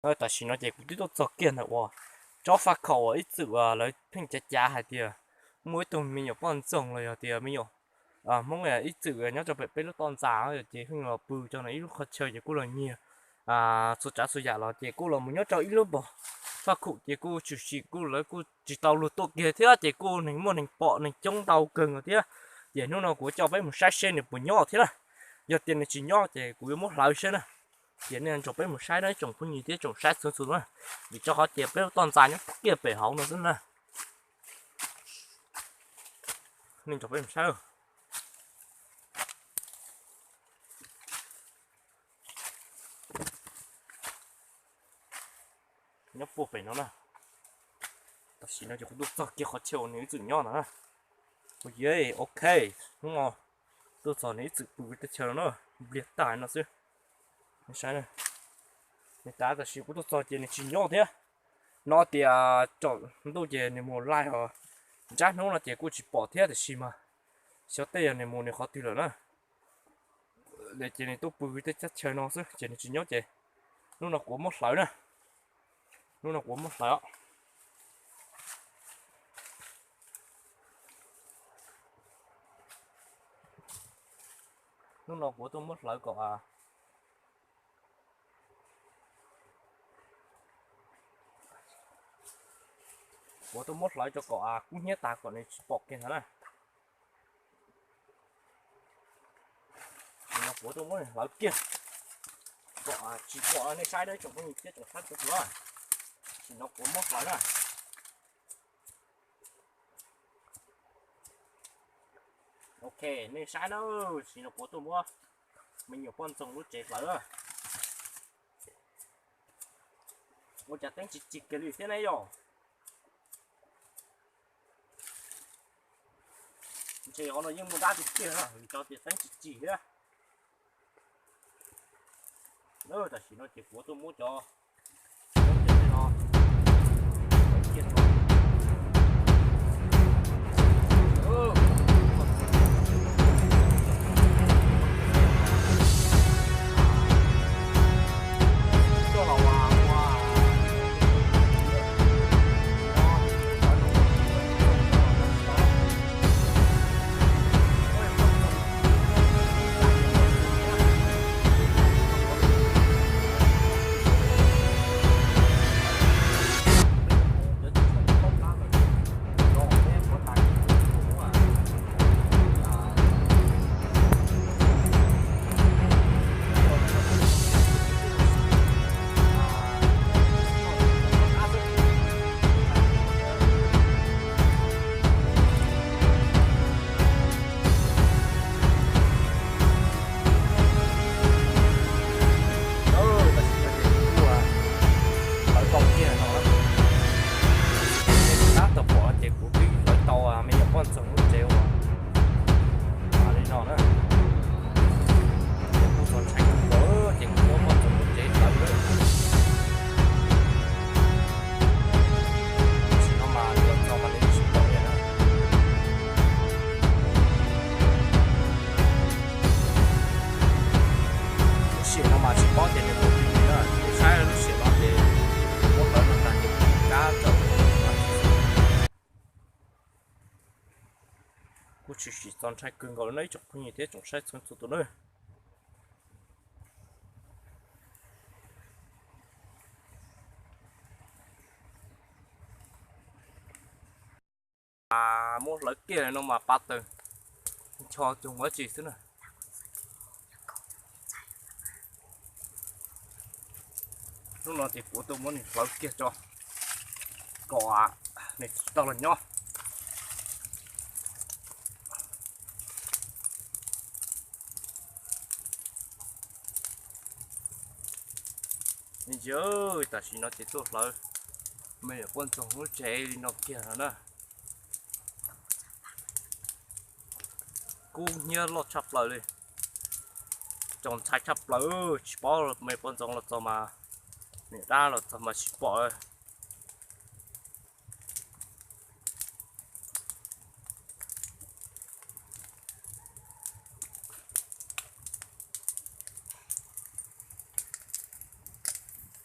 Tam sim no ces kuv twb tuaj txog kiag ntawm uas tsob faj khaum uas ib txwm lawv pheej cav cav hais tias muaj ib tug me nyuam poj ntxoog los yog tias me nyuam Hmoob ib txwm nyob rau pem peb lub toj ntxas ces pheej los pw rau ib lub qhov chaw ces kuj los nyiag txhua tsav txhua yam los ces kuj los mus nyob rau ib lub pos faj khaum ces kuj tshwm sim kuj lawv kuj tsis tau luag tuaj kiag thiab ces kuj neeg muaj neeg pom neeg coob ntau kawg nkaus thiab. Ces hnub no kuv coj peb mus saib seb nws puas nyob thiab na. Yog tias nws tsis nyob ces kuv yuav muab hlawv seb na. Ces nej nrog peb mus saib na ib tsoom phooj ywg thiab tsoom saib txhua txhua na, vim rau qhov tias peb lub toj ntxas nyob kiag pem hauv no xwb na. Nej nrog peb mus saib. Nyob puag pem no na. Tam sim no ces kuv tuaj txog kiag qhov chaw uas nws ib txwm nyob no na. Kuv yog ok, hnub no tuaj txog nws ib txwm pw teb chaw no na, npliag tag no xwb. Saib, nws tav tam sim kuv tuaj txog ces nws tsis nyob thiab. No tias tsaus ntuj ces nws mus laij os, ntsab hnub no ces kuj tsis pom thiab tiam sis mas xyov tej yog nws mus nws qhov twg lawm na. Ces nws tuaj pw tej teb chaw no xwb ces nws tsis nyob ces hnub no kuv muab hlawv na. Hnub no kuv muab hlawv os. Hnub no kuv tuaj muab hlawv kom kuv tuaj muab hlawv rau kom kub hnyiab tas kom nws tsis pom kiag ntag na. Sim no kuv tuaj muab hlawv kiag kom tsis pom nej saib na tsoom phooj ywg thiab tsoom saib txhua txhua. Sim no kuv muab hlawv na. Ok, nej saib na, sim no kuv tuaj muab me nyuam poj ntxoog lub tsev hlawv. Ua cas teeb tsis tsim kiag li thiab ne yom? Ntshe qhov no yeej muaj dab tiag tiag na, vim rau tias teeb tsis tsim thiab. Tam sim no ces kuv tuaj muab cov Hlawv tau kiag no, tab tom pom ces kuv twb hlawv tau me nyuam poj ntxoog lub tsev uas li no na. Ces kuj txaus ntshai kawg nkaus ces kuv muab poj ntxoog lub tsev hlawv lawm. Tam sim no mas los txog mas nws tsis pom li na. Lub sim no mas tsis paub tias nws mus li na, nej saib lub sim no ces muab hlawv no tag ces kab rau. Kuj tshwm sim txaus ntshai kawg nkaus li na ib tsoom phooj ywg thiab tsoom saib txhua txhua tus na. Muab hlawv kiag no mas pa taws ncho cuag ua dab tsi xwb na. Hnub no ces kuv tuaj muab nws hlawv kiag tso kom nws tsis tau los nyob. Tam sim no ces tuaj hlawv me nyuam poj ntxoog lub tsev li no kiag no na. Kub hnyiab loj tshaj plaws li. Txaus ntshai tshaj plaws, tsis paub me poj ntxoog los txog mas, niam dab los txog mas tsis pom.